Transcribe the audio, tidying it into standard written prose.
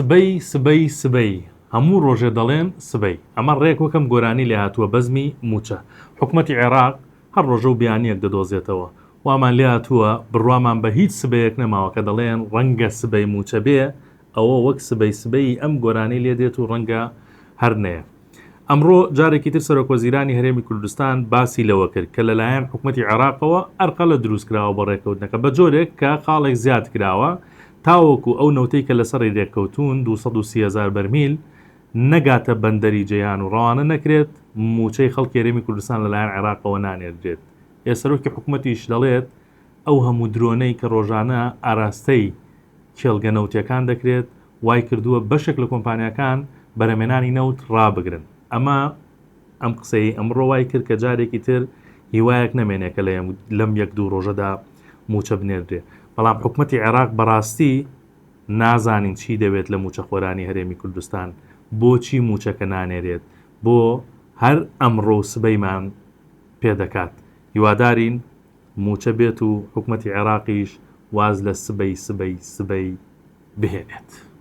سبەی سبەی سبەی هەموو ڕۆژێ دەڵێن سبەی ئەمە ڕێک وەکەم گۆرانی لێهاتووە بەزمی مووچە حکومەتی عێراق هەر ڕۆژە و بیانیەک دەدۆزێتەوە وامان لێهاتووە بڕوامان بە هیچ سبەیەک نەماوە کە دەڵێن ڕەنگە سبەی مووچە بێ ئەوە وەک سبەی سبەی ئەم گۆرانی لێ دێت و ڕەنگە هەر نەیە. ئەمڕۆ جارێکی تر سەرۆکوەزیرانی هەرێمی کوردستان باسی لەوە کرد کە لەلایەن حکومەتی عێراقەوە ئەرقەلە دروستکراوە بۆ رێککەوتنەکە بە جۆرێک کە خاڵێک زیاد کراوە تاوەکو ئەو نەوتەی کە لەسەری رێککەوتوون 230 هەزار بەرمیل نەگاتە بەندەری جەیهان و ڕەوانە نەکرێت مووچەی خەڵکی هەرێمی کوردستان لەلایەن عێراقەوە نانێردرێت. ئێ سەرۆکی حکومەتیش دەڵێت ئەو هەموو درۆنەی کە ڕۆژانە ئاراستەی کێڵگە نەوتیەکان دەکرێت وای کردووە بەشێک لە کۆمپانیاکان بەرهەمێنانی نەوت ڕابگرن. ئەمە ئەم قسەیەی ئەمڕۆ وای کرد کە جارێکی تر هیوایەک نەمێنێ کە لەم یەک دوو ڕۆژەدا مووچە بنێردرێ. بەڵام حکومەتی عێراق بەڕاستی نازانین چی دەوێت لە مووچەخۆرانی هەرێمی کوردستان، بۆچی مووچەکە نانێرێت، بۆ هەر ئەمڕۆ و سبەیمان پێدەکات. هیوادارین مووچە بێت و حکومەتی عێراقیش واز لە سبەی سبەی سبەی بهێنێت.